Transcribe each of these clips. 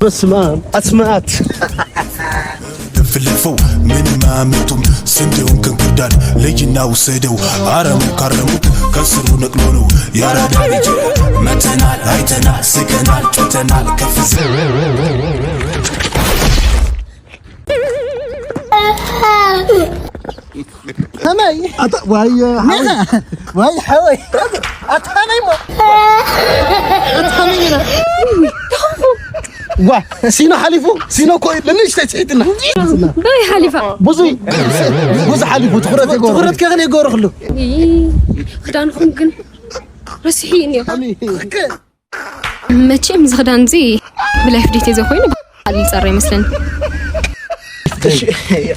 በስመ አብ አስመአት ፍልፈው ምንም አያመጡም። ስንዴውን ከእንክርዳድ ለይና ውሰደው። አረሙ ካረሙት ከስሩ ነቅሎ ነው። የአራዳ ልጅ መተናል፣ አይተናል፣ ስቀናል፣ ጨተናል፣ ከፍ ዝቅ ከመይ ዋይ ሓወይ ወይ ሓወይ ኣታ ከመይ ሞ ኣታ ከመይ ኢና ዋ ሲኖ ሓሊፉ ሲኖ እኮ ንእሽተይ ፅሒትና በይ ሓሊፋ ብዙይ ብዙ ሓሊፉ ትኩረት ይገብሩ ትኩረት ከኸን ይገብሩ ክሉ ክዳንኹም ግን ረስሒ እኒኹም መቸም እዚ ክዳን እዚ ብላይፍ ዴት ዘኮይኑ በዓል ይፀረ ይመስለኒ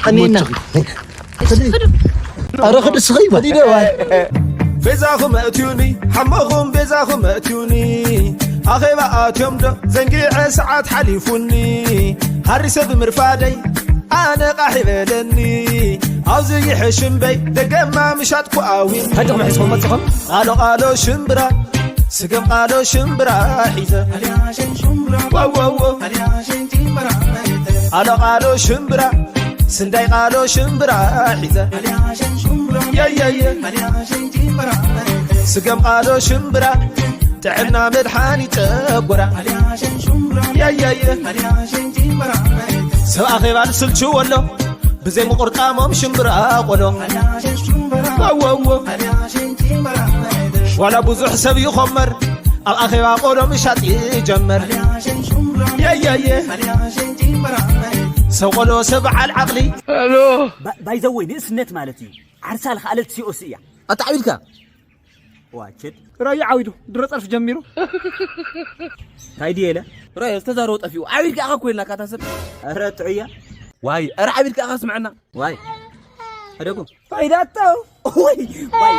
ቀኒና ኣረ ክድስኺ ፈዲደ ዋይ ቤዛኹም እትዩኒ ሓመኹም ቤዛኹም እትዩኒ ኣኼባ ኣትዮም ዶ ዘንጊዐ ሰዓት ሓሊፉኒ ሃሪሰ ብምርፋደይ ኣነ ቃሕ በለኒ ኣብዚ ይሕሽ እምበይ ደገማ ምሻጥኩ ኣዊኒ ሕጂ ክምሕዝኹም መፅኹም ቃሎ ቃሎ ሽምብራ ስገም ቃሎ ሽምብራ ሒዘ ዋዋዎ ቃሎ ቃሎ ሽምብራ ስንዳይ ቃሎ ሽምብራ ሒዘ የየየ ስገም ቃሎ ሽምብራ ጥዕና መድሓኒት ጨጎራ የየየ ሰብ ኣኼባ ዝስልችዎ ኣሎ ብዘይ ምቁርጣሞም ሽምብራ ቆሎ ዋዋዎ ዋላ ብዙሕ ሰብ ይኾመር ኣብ ኣኼባ ቆሎ ምሻጥ ይጀመር የየየ ሰብ ቆሎ ሰብ በዓል ዓቕሊ ባይዘወይ ንእስነት ማለት እዩ ዓርሳ ልኸኣለት ሲኦስ እያ ኣታዕቢድካ ዋችድ ራዩ ዓዊዱ ድሮ ጸርፊ ጀሚሩ እንታይ ድየ ኢለ ራዮ ዝተዛረቦ ጠፊኡ ዓቢድካ ኣኻ ኮይና ካታ ሰብ ኧረ ጥዑያ ዋይ ኧረ ዓቢድካ ኣኻ ስምዐና ዋይ ሕደጉ ፋይዳቶ ወይ ወይ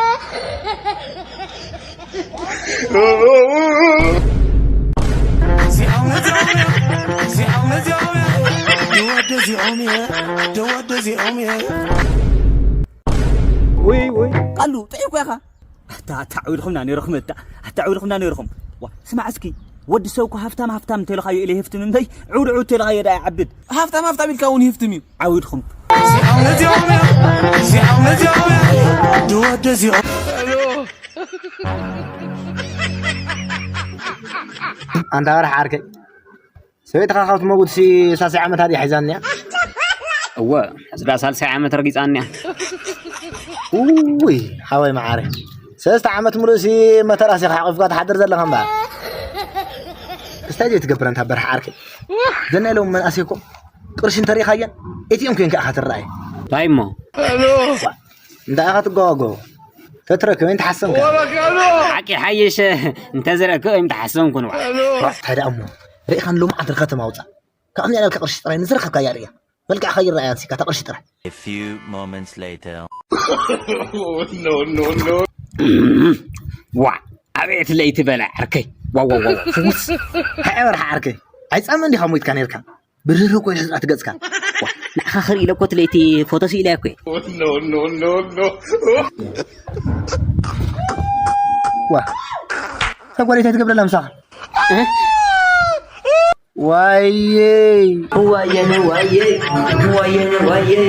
ውይ ውይ ቃሉ ጥዒ እኮ ኢኻ ኣታ ኣታ ዓዊድኹምና ነይርኹም እታ ኣታ ዓዊድኹምና ነይርኹም ዋ ስማዕ እስኪ ወዲ ሰብ እኮ ሃፍታም ሃፍታም እንተልኻዮ ኢለ ይህፍትም እምበይ ዕውድ ዕውድ እንተልኻዮ ደኣ ይዓብድ ሃፍታም ሃፍታም ኢልካ እውን ይህፍትም እዩ ዓዊድኹም ኣንታ በራሕ ዓርከይ ሰበይትኻ ካብ ትመውት ሲ ሳልሳይ ዓመት ኣድያ ሒዛንያ እወ ሕዝዳ ሳልሳይ ዓመት ረጊፃንያ ውይ ሓወይ መዓረ ሰለስተ ዓመት ሙሉእ ሲ መተራስ ኢኻ ሓቂፍካ ትሓድር ዘለኻ እምበኣር ክስታይ ዘይትገብር ኣንታ በራሕ ዓርከይ ዘናይ ሎም መናእሰይ እኮ ቅርሺ እንተሪኻየን ኤቲኤም ኮይንካ ኢኻ ትረኣይ እንታይ እሞ እንታይ ኢኻ ትጓጓጎ ተትረክበን ተሓሰምካ ሓቂ ሓየሸ እንተዝረክብ እዮም ተሓሰምኩ ንባዕ እንታይ ደኣ እሞ ርኢኻን ሎምዓንቲ ርከተማ ኣውፃእ ካብ ኒዕና ኢልካ ቅርሺ ጥራይ ንዝረኸብካያ ርእያ መልክዕኻ ይረኣያ ንሲካ እታ ቅርሺ ጥራይ ዋ ኣቤት ለይቲ በላ ዓርከይ ዋዋዋ ፍውስ ሃየ በርሓ ዓርከይ ኣይፃመ እንዲኻ ሞይትካ ነርካ ብርህርህ ኮይነ ስርዓት ገጽካ ንዓኻ ክርኢ ኢለ እኮ እቲ ለይቲ ፎቶ ስኢለ እኮ ዋ እታ ጓል እንታይ ትገብረላ ምሳኻ ዋየይ ዋየነ ዋየይ ዋየነ ዋየይ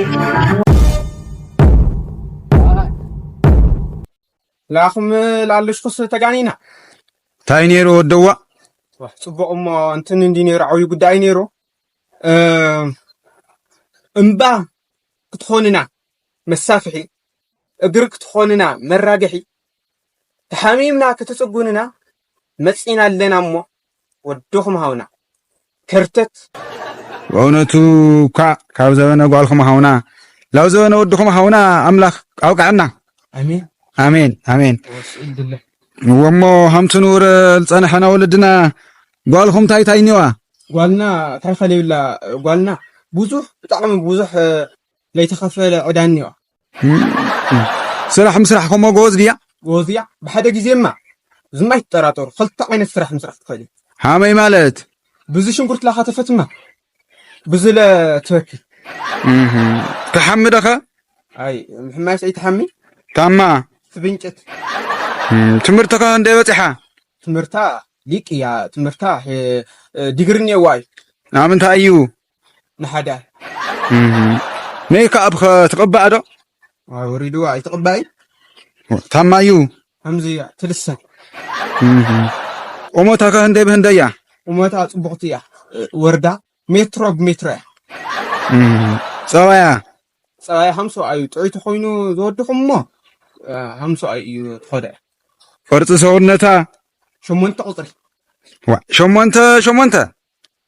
ላኹም ላለሽኩስ ተጋኒና ታይ ነይሩ ወደዋ ጽቡቕ እሞ እንትን እንዲ ነይሩ ዓብዩ ጉዳይ ነይሩ እምባ ክትኾንና መሳፍሒ እግሪ ክትኾንና መራግሒ ተሓሚምና ክትጽጉንና መጺና ኣለና እሞ ወድኹም ሃውና ከርተት ብእውነቱ እኳ ካብ ዘበነ ጓልኹም ሃውና ላብ ዘበነ ወድኹም ሃውና ኣምላኽ ኣውቃዕና ኣሜን ኣሜን ኣሜን እወሞ ሃምቲ ንውረ ዝጸንሐና ወለድና ጓልኹም ታይ ታይ እኒዋ ጓልና ታይ ኸለዩላ ጓልና ብዙሕ ብጣዕሚ ብዙሕ ለይተኸፈለ ዕዳ እኒዋ ስራሕ ምስራሕ ከሞ ጎበዝ ድያ ጎበዝ እያ ብሓደ ግዜማ ዝማ ይትጠራጠሩ ክልተ ዓይነት ስራሕ ምስራሕ ትኽእል እዩ ሃመይ ማለት ብዚ ሽንኩርት ላኻተፈትማ ብዚ ለ ትበኪ ትሓሚ ደኸ ኣይ ምሕማስ ኣይትሓሚ ታማ ትብንጭት ትምህርትኸ እንደ በፂሓ ትምህርታ ሊቅ እያ ትምህርታ። ዲግሪ እኒአዋ እዩ። ኣብ እንታይ እዩ? ንሓዳር። ሜክ ኣፕ ትቕባእ ዶ? ወሪድዋ ኣይትቕባይ። ታማ እዩ። ከምዚ እያ ትልሰን። ቁመታ ከ ህንደይ ብህንደይ እያ? ቁመታ ጽቡቕቲ እያ። ወርዳ ሜትሮ ብሜትሮ እያ። ጸባያ? ጸባያ ሃምሳ እዩ። ጥዑይ ተኾይኑ ዝወድኹም እሞ ሃምሳ እዩ ትኸደ። ቅርጺ ሰውነታ? ሸሞንተ ቁጽሪ። ዋ፣ ሸሞንተ ሸሞንተ?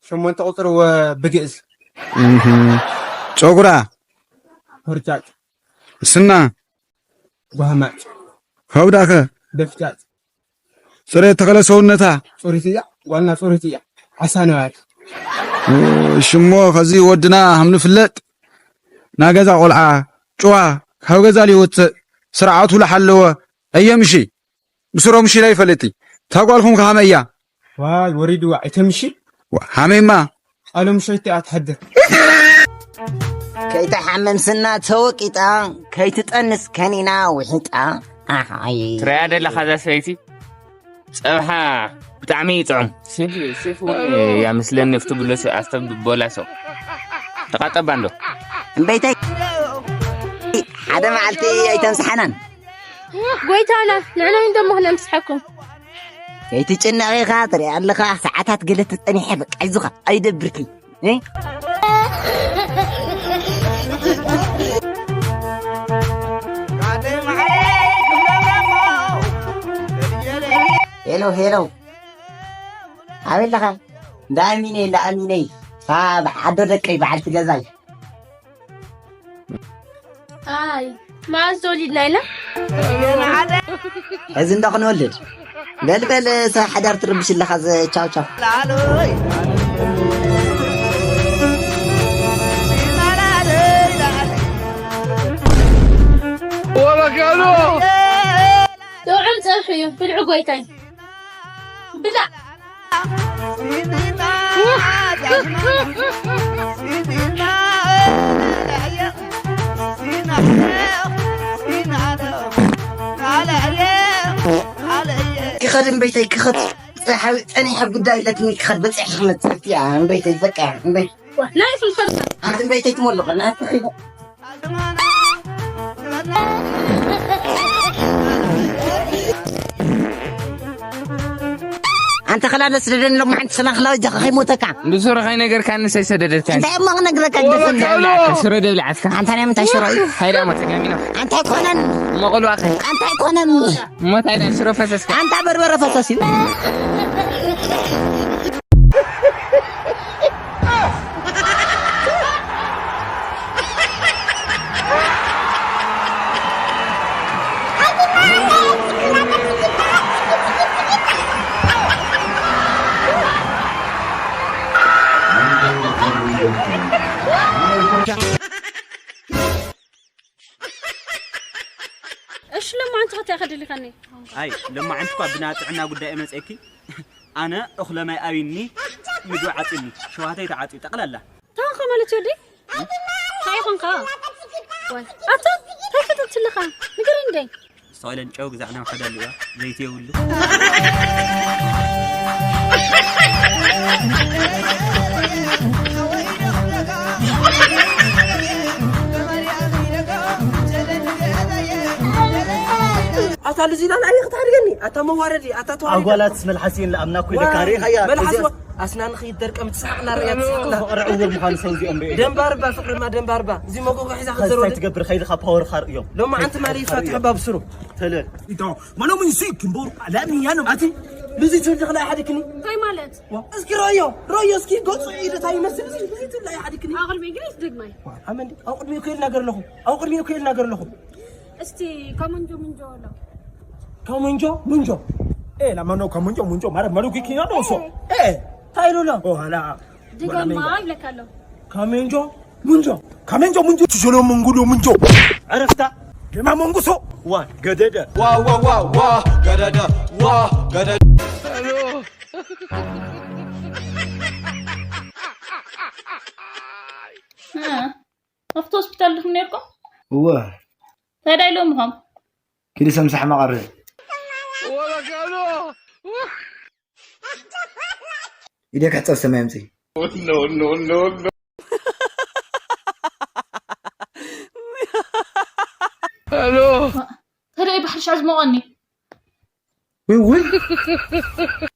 ሸሞንተ ቁጽሪ ወ ብግእዝ። ጸጉራ? ፍርጫጭ። ስና? ጓህማጭ። ከብዳኸ? ደፍጫጭ። ጽሬት ተኸለ ሰውነታ? ጽሪት እያ። ጓልና ጽሪት እያ። ዓሳ ነባሪ። ሽሞ ከዚ ወድና ከም ንፍለጥ፣ ናይ ገዛ ቆልዓ፣ ጭዋ፣ ካብ ገዛ ልይወፅእ፣ ስርዓቱ ልሓለወ፣ ኣየምሺ፣ ብስሮም ሽላ ይፈልጥ። እታ ጓልኹም ከሃመይ እያ? ዋይ፣ ወሪድዋ፣ ኣይተምሺ። ዋ፣ ሃመይማ። ቃሎም ሸይቲ ኣትሓድር። ከይትሓምም ስና ተወቂጣ፣ ከይትጠንስ ከኒና ውሒጣ። ኣሓይ። ትረያ ደለኻ እዛ ሰበይቲ? ጸብሓ ብጣዕሚ ይጥዑም። ሴፍ፣ ሴፍ እውን እያ ምስለኒ፣ ኣብቲ ብሎ ስ-፣ ኣብቲ ቦላ ሰው። ተቓጠባ እንዶ። እምበይተይ፣ ሓደ መዓልቲ ኣይተምስሓናን። ጎይታና፣ ንዕና እንደሞ ክነምስሐኩም። ከይትጭነቕ ኢኻ፣ ትሪኣ ኣለኻ፣ ሰዓታት ገለ ተጸኒሐ፣ በቃ፣ ኣይዞኻ፣ ኣይደብርኪ። እ? ሄሎ፣ ሄሎ። ኣበይ ኣለኻ? እንዳ ኣሚነይ፣ እንዳ ኣሚነይ። ታ ዓዶ ደቀይ፣ በዓልቲ ገዛይ። ኣይ፣ መዓዝ ተወሊድና ኢላ? እዚ እንዳ ክንወልድ። በል፣ በል፣ ሰብ ሓዳር ትርብሽ ኣለኻ፣ ዘ-፣ ቻው፣ ቻው። ጥዑም ጸብሒ እዩ፣ ብልዒ ጎይታይ። ብላዕ። ክኸድ እምበይተይ ክኸድ። ጸሓዊ ጸኒሐ ጉዳይ ኣለትኒ ክኸድ በጺሕ ክመጽእ እያ እምበይተይ በቃ እምበይ። ዋ፣ ናይ ፍልፈል። ኣንቲ እምበይተይ ትመልቕ፣ ናይ ፍልፈል። ኣንተ ኸላ ነስደደኒ ሎማዓንቲ ሰናኽላዊ ጃኻ ከይሞተካ። ብሱሩ ከይነገርካኒ ሰይሰደደትካኒ። እንታይ እሞ ክነግረካ ግደፈኒ። ሽሮ ደብልዓትካ። ኣንታ ናይ ምንታይ ሽሮ እዩ? ሃይዳ ሞ ተጋሚና። ኣንታ ኣይኮነን። መቐሉ ኣኸ። ኣንታ ኣይኮነን። እሞ እንታይ ሽሮ ፈሰስካ? ኣንታ በርበረ ፈሰስ እዩ። እሺ፣ ሎማዓንቲ ከ እንታይ ከደሊኻኒ? ኣይ፣ ሎማዓንቲ እኳ ብና ጥዕና ጉዳይ መጸኪ። ኣነ እኽለ ማይ ኣብኒ፣ ምግቢ ዓጽኒ፣ ሸዋተይ ተዓጽዩ፣ ጠቕላላ። እንታይ ኾንካ ማለት እዩ ወደይ? እንታይ ኾንካ? ወይ፣ ኣታ፣ እንታይ ፈተትልኻ? ንገረኒ ደይ። ዝተቐለን ጨው ግዛዕና፣ ዋሕዳ ኣለዋ፣ ዘይቲ የብሉ። ኣታ ልዚና ንዓይ ክትሓድገኒ፣ ኣታ መዋረዲ፣ ኣታ ተዋሪዳ። ኣጓላት መልሓስ እየን ለኣምና እኮ ኢለካ፣ ዋ፣ ርኢኻያ? መልሓስ እዚኣ ዋ-፣ ኣስናንኺ ይደርቀም፣ ትስሓቕላ፣ ርያ ትስሓቕላ። ፍቕሪ ዕውር ምዃኑ ሰብ እዚኦም ርኢዮም። ደንባርባ ፍቕሪ ማ ደንባርባ። እዚ መጎጎ ሒዛ ከዚ ክትዘረሉ። እንታይ ትገብር? ከይድኻ ፓወር ኻር እዮም። ሎማዓንቲ ማሊ ይፋትሑ ባብስሩ። ተለ። ኢቶ፣ ማኖም ይሲ፣ ክምቦር፣ ኣላሚ፣ ያኖም፣ ኣቲ፣ ልዚ ትብል ኽላ ሓድክኒ። እንታይ ማለት? ዋ፣ እስኪ ረዮ፣ ረዮ እስኪ ገጹ ኢሉ እንታይ ይመስል? እዚ ልዚ ትብል ሓድክኒ። ኣብ ቅድሚ ግን ይትደግማይ። ዋ፣ ኣመንዲ፣ ኣብ ቅድሚ እኮ ኢልና ገር ኣለኹ። ኣብ ቅድሚ እኮ ኢልና ገር ኣለኹ። እስቲ ከመንጆ ምንጆ ኣሎ። ከመንጆ ምንጆ። ኤ፣ ላማኖ ከመንጆ ምንጆ ማለት መለኩ ኪኖ ነው ሶ። ኤ፣ ታይሉሎ። ኦ፣ ሃላ። ድገማ ይብለካ ኣሎ። ከመንጆ ምንጆ። ከመንጆ ምንጆ። ትሸሎ መንጉዶ ምንጆ። ዕረፍታ። ደማ መንጉሶ። ዋ፣ ገደደ። ዋ፣ ዋ፣ ዋ፣ ዋ፣ ገደደ። ዋ፣ ገደደ። እ፣ ኣብቲ ሆስፒታል ድኹም ነርኩም? እወ። ታዲያ ኢሎምኹም? ኪዲ ሰምሳሕ መቐረ። ወበከሎ። ኢደ ክሕጸብ ሰማይ ኣምጽእ። ተደይ ባሕሪ ሽዑ ዝሞቐኒ ውይ ውይ።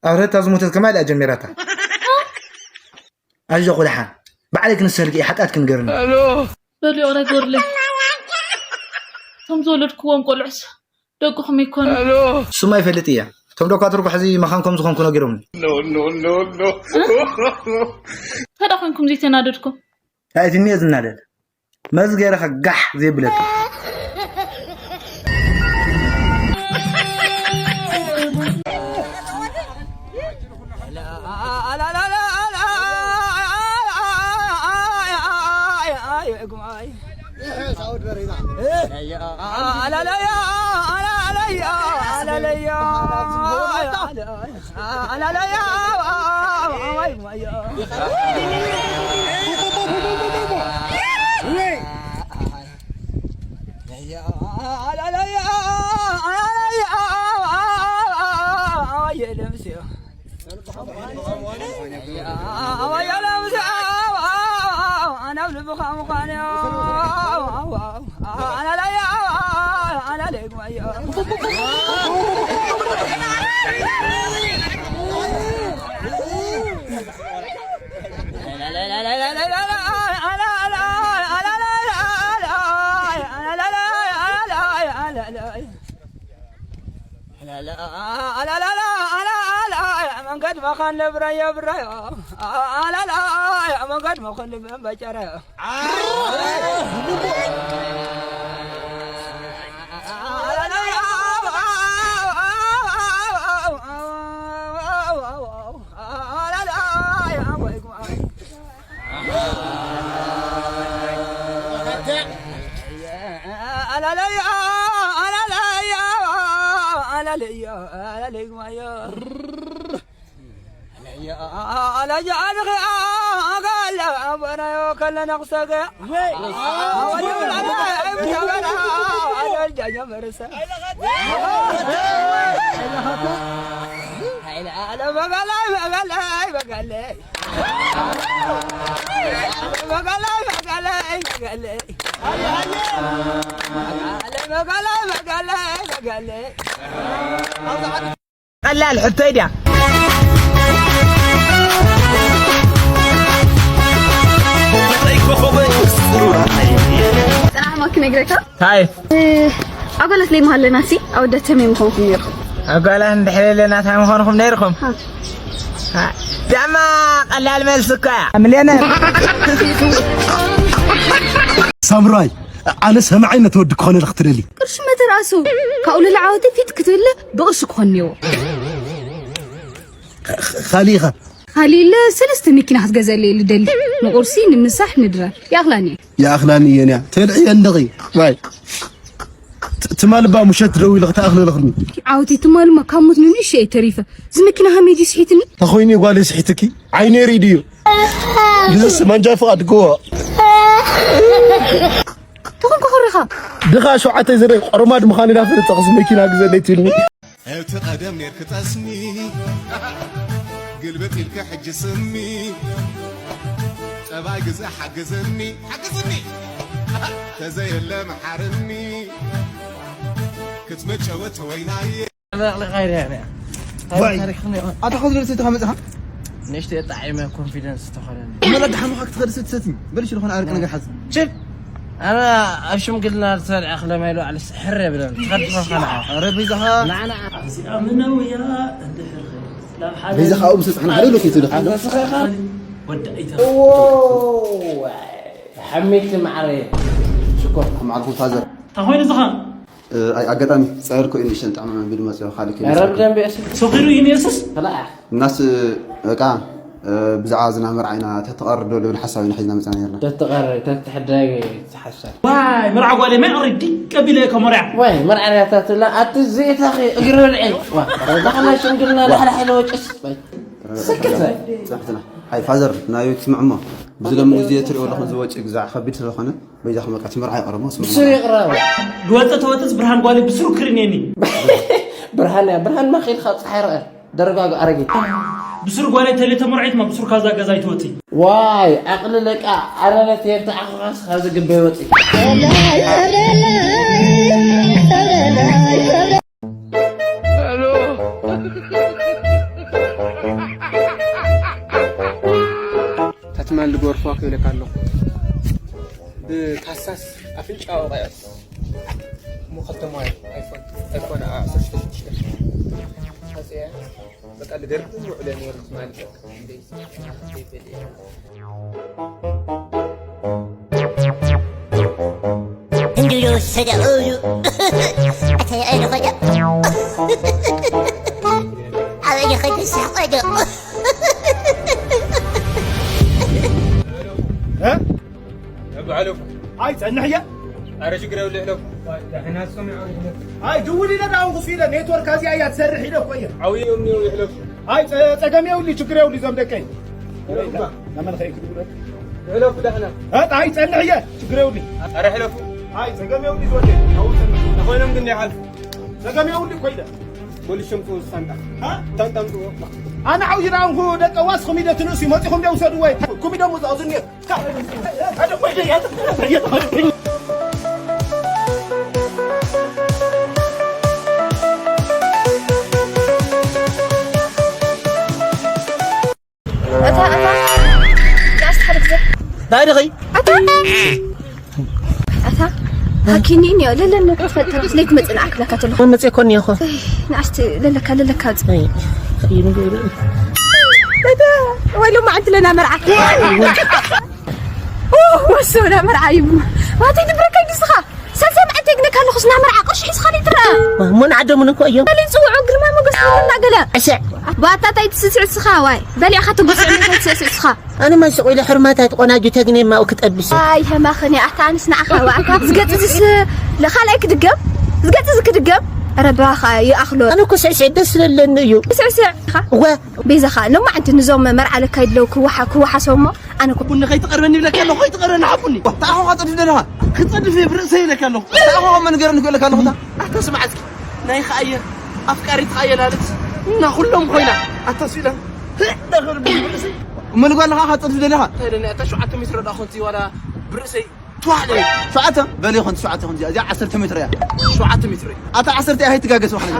ኣረ እታ ዝሞተት ከማይ ኢላ ጀሚራታ። ኣጆኹ ደሓን ባዕለይ ክንስሀልኪ እየ ሓጢኣት ክንገርኒ። በሉ ይቕረ ግበሩለይ። እቶም ዝወለድክዎም ቆልዑስ ደቅኹም ይኮኑ። እሱማ ይፈልጥ እየ። እቶም ዶካትር እኮ ሕዚ መኻን ከም ዝኾንኩ ነጊሮምኒ። እንታይ ደኣ ኮይንኩም ዘይተናደድኩም? እንታይ እቲ እኒኦ ዝናደድ መዚ ገይረ ከጋሕ ዘይብለካ። መንገድ መኻን ንብረዮ ብረዮ መንገድ መኹን ልብን በጨረዮ ቀላል ሕቶይ ድያ? ጽናሕ ማክ ነግረካ ታይ ኣጓላት ለይ መሃለና ሲ ኣወዳት ተመይ ምኾንኩም ነይርኩም ኣጓላት እንድሕር ለና ታይ ምኾንኩም ነይርኩም ዳማ ቀላል መልስ እኮ እያ ምልዮነር ሳምራይ ኣነ ሰማዓይ ነተወዲ ክኾነ ክትደሊ ቅርሺ መተርኣሱ ካብኡ ልዕዓወቲ ፊት ክትብል ብቕርሺ ክኾን ነዎ ካሊኻ ካሊለ ሰለስተ መኪና ክትገዘለ ልደሊ ንቁርሲ ንምሳሕ ንድራር ይኣኽላኒ ይኣኽላኒ የንያ ተልዕየ እንደኺ ዋይ ትማልባ ሙሸት ደው ኢለ ክትኣኽለ ለኽኒ ዓወቲ ትማልማ ካብ ሞት ንንእሽተይ ተሪፈ እዚ መኪና ሃመይ ድዩ ስሒትኒ ተኾይኑ ጓል ስሒትኪ ዓይነይ ሪድዩ ንስ መንጃ ፍቓድ ግዎ ተኾንኩ ክሪኻ ድኻ ሸውዓተ ዝረ ቆርማድ ምዃን ኢና ፍልጥ ኸዚ መኪና ግዘለይ ትብልኒ እቲ ቀደም ኔርክ ጠስሚ ግልብጥ ኢልክ ሕጂ ስሚ ጠባይ ግዘ ሓግዝኒ ሓግዝኒ ተዘየለ መሓርኒ ክትመጨወት ወይናየ ኣታ ከዚ ደርሲ ተኻ መጽኻ ንእሽተይ ጣዒመ ኮንፊደንስ ተኾነኒ መላ ደሓን ምዃ ክትኸድ ስትሰቲ በልሽ ዝኾነ ኣርቂ ነገር ሓዝ ችል ኣነ ኣብ ሽምግልና ዝሰርዐ ክለማይ ልባዕልስ ሕረ ብለን ትኸድፈ ኸልዓ ረ በይዛኻ በይዛኻ ኣብኡ ምስ በፅሕና ሓደ ሎኪ ትልካ ወዳኢታ ሓሚድ ማዕረ ሽኮር ማዕርኩም ፋዘር እንታይ ኮይኑ ዝኻ ኣጋጣሚ ጸርኩ እዩ ንእሽተን ጣዕሚ መብል መጽዮ ካልእ ከይመሰልኩ። ረብ ደንብ የስል። ሶኺሩ እዩ ንየሱስ። እናስ በቃ ብዛዕባ ዝና መርዓ ኢና ተተቐርዶ ልብል ሓሳብ ኢና ሒዝና መጽና ነርና። ተተቐረ ተትሕዳይ ተሓሳብ። ዋይ መርዓ ጓለ መዕሪ ዲ ቀቢለ ከመርያ። ዋይ መርዓ ያታትላ ኣቲ ዜታኺ እግሪ በልዒ። ዋ ዛኸላ ሽምግልና ላሕላሕ ኢለ ወጭስ። ስክት በል። ጸሕትና። ኣይ ፋዘር ናዩ ትስምዕሞ። ብዝለሙ ግዜ ትሪኦ ኣለኹም ዝወጭ ግዛዕ ከቢድ ስለኾነ በይዛኹም በቃ ትምርዓ ይቕረብ ሞ ስምዑ። ብስሩ ይቕረብ። ዝወፀ ተወፅስ ብርሃን ጓለይ ብስሩ ክርኔኒ። ብርሃን እያ ብርሃን ማኺ ኢልካ ፀሓይ ረኣ ደረጋግ ኣረጊት። ብሱር ጓለይ ተለይ ተመርዒትማ ብሱር ካዛ ገዛ ኣይትወፅይ። ዋይ ኣቕልለቃ ኣረረት የርትዓኻስ ካብዚ ግበይ ወፂ። እታ ትማል ዝገርፍዋ ክብለካ ኣለኹ። ብካሳስ ኣፍንጫ ኣውቃያስ። እሞ ከተማ ኣይፎን፣ ኣይፎን ዓሰርተ ሽዱሽተ። ኣጽያ፣ በቃ ልደርብ ውዕለ ነይሩ ትማል በቃ። እንዴ? እንዴ? እንድዩ ሰደኡዩ። ኣታ ኣይ ኸደ። ኣበይ ኸደ ሳቆዶ። እ? ኣቡ ሓለፉ። ኣይ ጸንሕ እየ። ኣረ ሽግር የብሉ ይሕለፉ። ኣይ ድውል ኢለ ዳውን ኩፍ ኢለ ኔትወርክ ኣዚኣ እያ ትሰርሕ ኢለ እኮ እየ። ዓውዮም ኒው ይሕለፉ። ኣይ ጸ-፣ ጸገም የብሉ፣ ችግር የብሉ፣ እዞም ደቀይ። ይሕለፉ። ነመን ኸይ ክድውል? ይሕለፉ ዳሕና። እ፣ ኣይ ጸንሕ እየ፣ ችግር የብሉ። ኣረ ሕለፉ። ኣይ ጸገም የብሉ፣ ይዞ። ተኾይኖም ግን ይሓልፉ። ጸገም የብሉ እኮ ኢለ። ፖሊስ ሸምቱ ሳንጣ። እ? ሳንጣ ምጡ። ኣነ ዓው ይራንኩ ደቀ ዋስ ኹም ኢደ ትንሱ ይመጽኹም ደው ሰዱ ወይ። ኩም ኢደ ሙዛው ዝንየ። ኣታ፣ ኣታ፣ ንኣስቲ ሓደ ግዜ። ዳይ ደኸይ? ኣታ፣ ኣታ፣ ሃኪኒ እኒኦ፣ ለለን ክትፈልጥ ተረስ ለይት መጽእ ንዓክ ለካ ተለኹ። መጽእ ኮን እየ እኮ። እይ፣ ንኣስቲ ለለካ፣ ለለካ ውጽእ። እይ፣ እይ፣ ንገሩ። ኣታ፣ ወይ ሎማዓንቲ ለና መርዓ። ኦ፣ ወሶ፣ ና መርዓ እዩ። ዋተይ ድብረካ እዩ ንስኻ። ሳልሳይ መዓልቲ የግነካ ኣለኹ፣ ስና መርዓ ቅርሺ ሒዝኻ ዘይትረአ። ማ፣ እሞ ንዓዶምን እኮ እዮም። በል ይጽውዑ፣ ግርማ ሞገስ ይብልና ገለ። እሰ። ባታ ታይ ትስስዕ ስኻ፣ ዋይ። በል ያኻ ትጉስዕ ታይ ትስስዕ ስኻ። ኣነ ማ ስቕ ኢለ ሕርማት ኣይትቆናጁ ተግኔ ማኡ ክጠብስ። ኣይ፣ ሄማኽን እያ፣ ኣታ ኣንስ ንዓኻ፣ ዋይ፣ ኣታ ዝገጽ ዝስ-፣ ለኻልኣይ ክድገም፣ ዝገጽ ዝክድገም፣ ኧረ ባኻ ይኣኽሎ። ኣነ እኮ ስዕስዕ ደስ ስለለኒ እዩ። ስዕስዕ ኢኻ? እወ። ቤዛኻ፣ ሎማዓንቲ ንዞም መርዓ ለካ ይድለው ክወሓ-፣ ክወሓሶ እሞ፣ ኣነ እኮ ቡኒ ከይትቐርበኒ ይብለካ ኣለኹ፣ ከይትቐርበኒ ሓቁኒ። ተኣኾኻ ጸድፍ ደለኻ። ክጸድፍ እየ ብርእሰይ ይብለካ ኣለኹ። ተኣኾኻ መንገረኒ ክብለካ ኣለኹ። ኣታ ስማዕ እስኪ። ናይ ኸኣየ ኣፍቃሪት ኸኣየ ላልት እና ኩሎም ኮይና። ኣታ ስኢላ። ህእ፣ ዳኸል ብርእሰይ። መን ጓል ኸኣ ኸጸድፍ ደለኻ? እንታይ ደለኒ? ኣታ ሸውዓተ ሜትሮ ዳ ኾንቲ ዋላ ብርእሰይ። ትዋሕደ። ሸውዓተ? በል ይኹን፣ ሸውዓተ ይኹን። እዚኣ፣ እዚኣ ዓሰርተ ሜትሮ እያ። ሸውዓተ ሜትሮ እያ። ኣታ ዓሰርተ እያ፣ ኣይትጋገስ፣ ዋሕደ።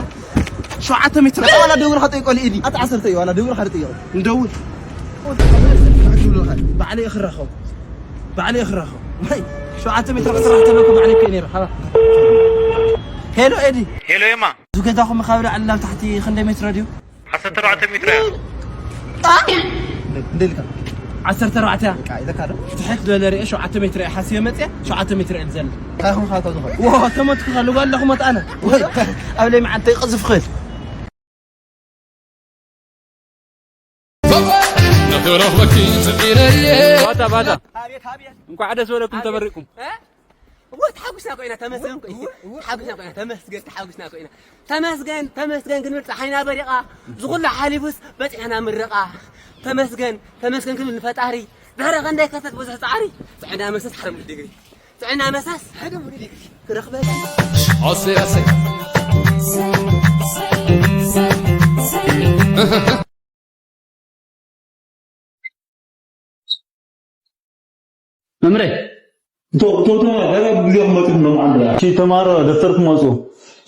ሸውዓተ ሜትሮ። ዋላ ደውል ኸጠይቆ ልኢዲ። ኣታ ዓሰርተ እዩ፣ ዋላ ደውል ኸጠይቆ። እንደውል። ባዕለይ እኽራኸው። ባዕለይ እኽራኸው። ወይ፣ ሸውዓተ ሜትሮ ክስራሕ ተለኩ ባዕለይ እኮ ነይረ። ሓባ። ሄሎ፣ ኤዲ። ሄሎ፣ የማ። እዚ ገዛኹም ካብ ላዕሊ ናብ ታሕቲ ክንደይ ሜትሮ ድዩ? ዓሰርተ ኣርባዕተ ሜትሮ እያ። አ? እንደ ኢልካ? ዓሰርተ ኣርባዕተ እያ። በቃ፣ ኢለካ ዶ? ትሕት ዝበለ ርኤ ሸውዓተ ሜትሮ እያ። ሓስየ መፅየ፣ ሸውዓተ ሜትሮ እየ ዝዘል። እንታይ ኹም ኻቶ ዝኾነ? ዎ፣ ተመትኩ ኻሉ ጓል ለኹም ወጣነ። ወይ፣ ኣብ ለይ መዓልቲ ይቐዝፍ ኽእል። ንኽረኽበኪ ጽዒረ እየ። ባታ፣ ባታ። ኣቤት፣ ኣቤት። እንኳዕ ደስ በለኩም፣ ተመሪቅኩም። እ? እወ፣ ተሓጒስና እኮ ኢና፣ ተመስገን እኮ ኢና። እወ፣ እወ። ተሓጒስና እኮ ኢና፣ ተመስገን፣ ተሓጒስና እኮ ኢና። ተመስገን፣ ተመስገን ክንብል ጸሓይና በሪቓ፣ ዝኹሉ ሓሊፉስ በጺሕና ምርቓ። ተመስገን፣ ተመስገን ክንብል ንፈጣሪ። ድሕሪ ክንደይ ከተት ብዙሕ ጻዕሪ፣ ጥዕና መሰስ ሓደ ሙሉ ዲግሪ። ጥዕና መሰስ ሓደ ሙሉ ዲግሪ። ክረኽበኪ። ኣሰይ፣ ኣሰይ። መምረ። ቶ-፣ ቶ-፣ ቶ-፣ ገና ብግዜ ክመጡ ነው አንድ ላይ። እሺ፣ ተማረ ደፍተር ክመጹ።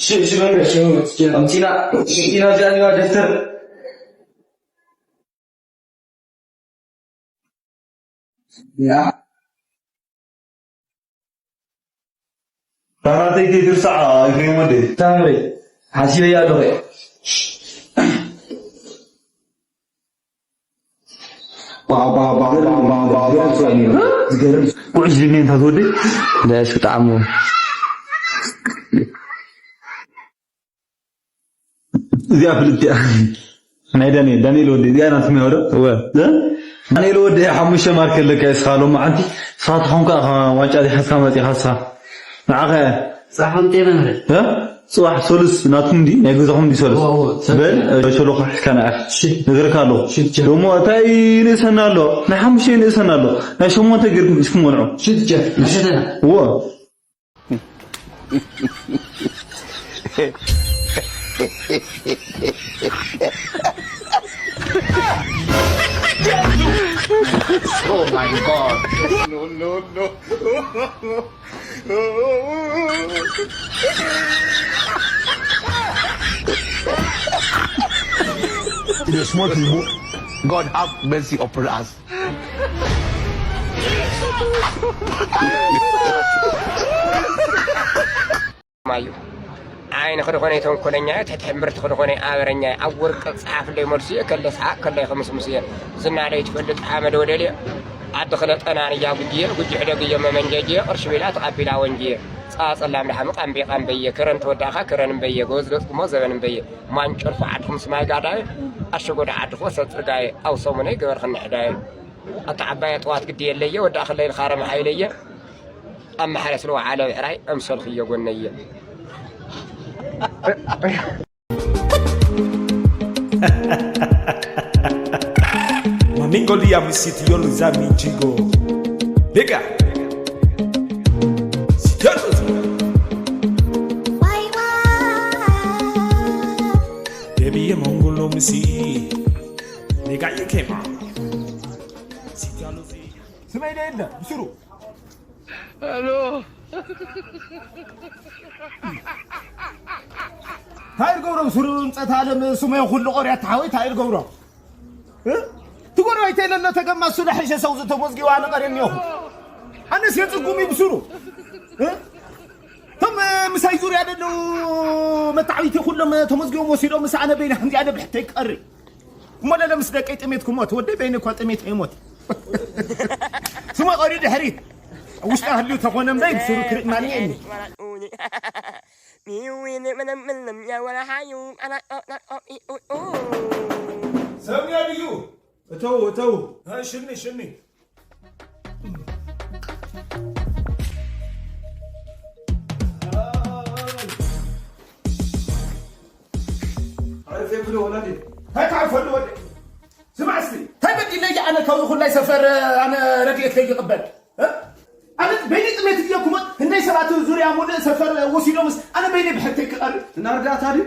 እሺ፣ እሺ፣ መምረ፣ እሺ፣ መምረ፣ እሺ፣ አምጪና፣ አምጪና፣ እዚኣ፣ እዚኣ ደፍተር። ያ። ታናተይ ከይትርሳዕ፣ ኤፍሬም ወደይ። ታምረይ፣ ሓሲበያ ኣለኹ። ባ፣ ባ፣ ባ፣ ዝገርም። ጉዕሽ ድሜ እንታ ትወደይ? ደስ ብጣዕሚ። እዚኣ ፍልጥቲ እያ። ናይ ዳንኤል፣ ዳንኤል ወዲ፣ እዚኣ ናትኩም እያ ወደ? እወ። እ? ዳንኤል ወዲ፣ ሓሙሽተ ማርክ ኣለካ እስኻ ሎማዓንቲ። ንስኻ ተኾንካ ኢኻ ዋንጫ ዚሓዝካ መጺኻ እስኻ። ንዓኻ እያ። ጻሓም ጤና ምረ። እ? ጽባሕ ሶሉስ ናትኩም እንዲ፣ ናይ ገዛኹም እንዲ ሶሉስ። እወ፣ እወ፣ ሰ- በል፣ እ፣ ሸሎኻ ሒዝካ ንዓኻ። እሺ። ነግረካ ኣለኹ። እሺ፣ እሺ። ደሞ እንታይ ይንእሰና ኣሎ? ናይ ሓሙሽተ ይንእሰና ኣሎ። ናይ ሸሞንተ ጌርኩም ሒዝኩም ወንዑ። እሺ፣ እሺ። እወ። Oh my God. No, no, no. The small people, God have mercy upon us. ማዩ ዓይንኺ ድኾነ ተንኮለኛ፣ ትሕቲ ሕምብርትኺ ድኾነ ኣበረኛ፣ ኣብ ወርቂ ጸሓፍለይ መልሱየ፣ ከለ ሰሓቕ፣ ከለ ይኽምስምስየ። ዝናደይ ትፈልጥ ሓመድ ወደልየ፣ ዓዲ ክለ ጠናንያ ጉጅየ፣ ጉጅ ሕደግዮ መመንጀጅየ፣ ቅርሺ ቢላ ተቐቢላ ወንጅየ። ጻጸላም ደሓሚ ቃምቤ ቃምበየ፣ ከረን ተወዳእኻ ከረን እምበየ፣ ጎዝ ገጽኩሞ ዘበን እምበየ። ማንጨልፎ ዓድኹም ስማይ ጋዳየ፣ ኣሸጎዳ ዓድኹ ወሰብ ጽርጋየ፣ ኣብ ሰሙነይ ገበርኽኒ ሕዳየ። ኣታ ዓባየ ጠዋት ግዲ የለየ፣ ወዳእኽለይ ልኻረም ሓይለየ። ኣብ ማሕረስ ለወዓለ ብዕራይ ኣምሰልክዮ ጎነየ። Mamingo lia misiti yo luzami chigo. Bega. Sitelo. Baby ye mongulo misi. Bega ye kema. Sitelo. ስመይ ዶ የለ ብስሩ። ኣሎ። እንታይ ዝገብሮ ብስሩ? እንፀት ኣለም ስመይ ኩሉ ቆርያ ተሓወይ እንታይ ዝገብሮ? እ? ትጎረባይ ተይለሎ ተገማ እሱ ለሐሸ ሰው ዝተሞዝጊዋ ንቀር እኒኹ ኣነስ የፅጉም ብስሩ። እ? እቶም ምሳይ ዙርያ ደለዉ መታዕቢቲ ኩሎም ተመዝጊቦም ወሲዶም ምስ ኣነ በይነ ከምዚ ኣነ ብሕተይ ክቀሪ እሞ ለለ ምስ ደቀይ ጥሜት ክሞት ወደይ በይነ እኳ ጥሜት ኣይሞት ስሞ ቀሪ ድሕሪት ውሽጣ ህልዩ ተኾነ እምበይ ብስሩ ክርኢ ማን የኒ ሰምያ ድዩ እተው እተው ሽኒ ሽኒ እንታይ ትዓርፈሉ ወዲ? ስማዕ እስቲ እንታይ በዲለየ ኣነ ካብዚ ኩላይ ሰፈር ኣነ ረድኤት ከይቅበል ኣነ በይኒ ጥሜት እየ ክሞት ክንደይ ሰባት ዙርያ ሙሉእ ሰፈር ወሲዶምስ ኣነ በይኒ ብሕተይ ክቐርብ ናርዳእታ ድዩ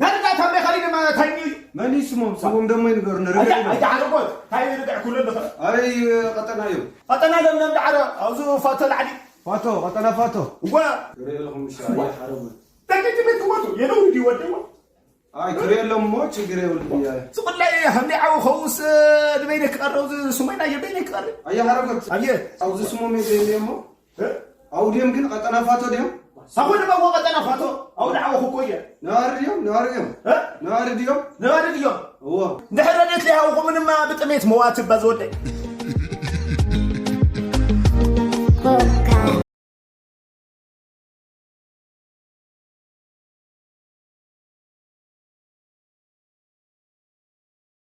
ናርዳእታ ኣበይ ኸሊደ ማለት ኣይኒ እዩ መን እዩ ስሞም ስሞም ደሞ ይንገሩ ንርግዕ ኣይተ ዓረቦት እንታይ ርግዕ ኩሉ ኣለኸ ኣይ ቀጠና እዮም ቀጠና ለምለም ዳዕረ ኣብዚ ፋቶ ላዕሊ ፋቶ ቀጠና ፋቶ እዋ ርኤልኹም ምሻ ኣይ ሓረቦት ደቂ ትምህርቲ ወጡ የነውሪ ድዩ ወደዋ ኣይ ክሪኦ ኣለዎ እሞ ችግር የብሉን እያለ ዝቁላይ ሀምዲ ዓው ኸውስ ንበይነ ክቐረው ዝስሞይና የበይነ ክቐርብ ኣየ ሓረጎት ኣየ ኣብዚ ስሞም የዘይኒ እሞ ኣውድዮም ግን ቀጠና ፋቶ ድዮም ኣኮ ድማ ወ ቀጠና ፋቶ ኣው ንዓወኹ እኮ እየ ነባሪ ድዮም ነባሪ ድዮም እ? ነባሪ ድዮም ነባሪ ድዮም እዎ እንድሕር ረድኤት ለይሃውኹ ምንማ ብጥሜት መዋት እባ ዝወደይ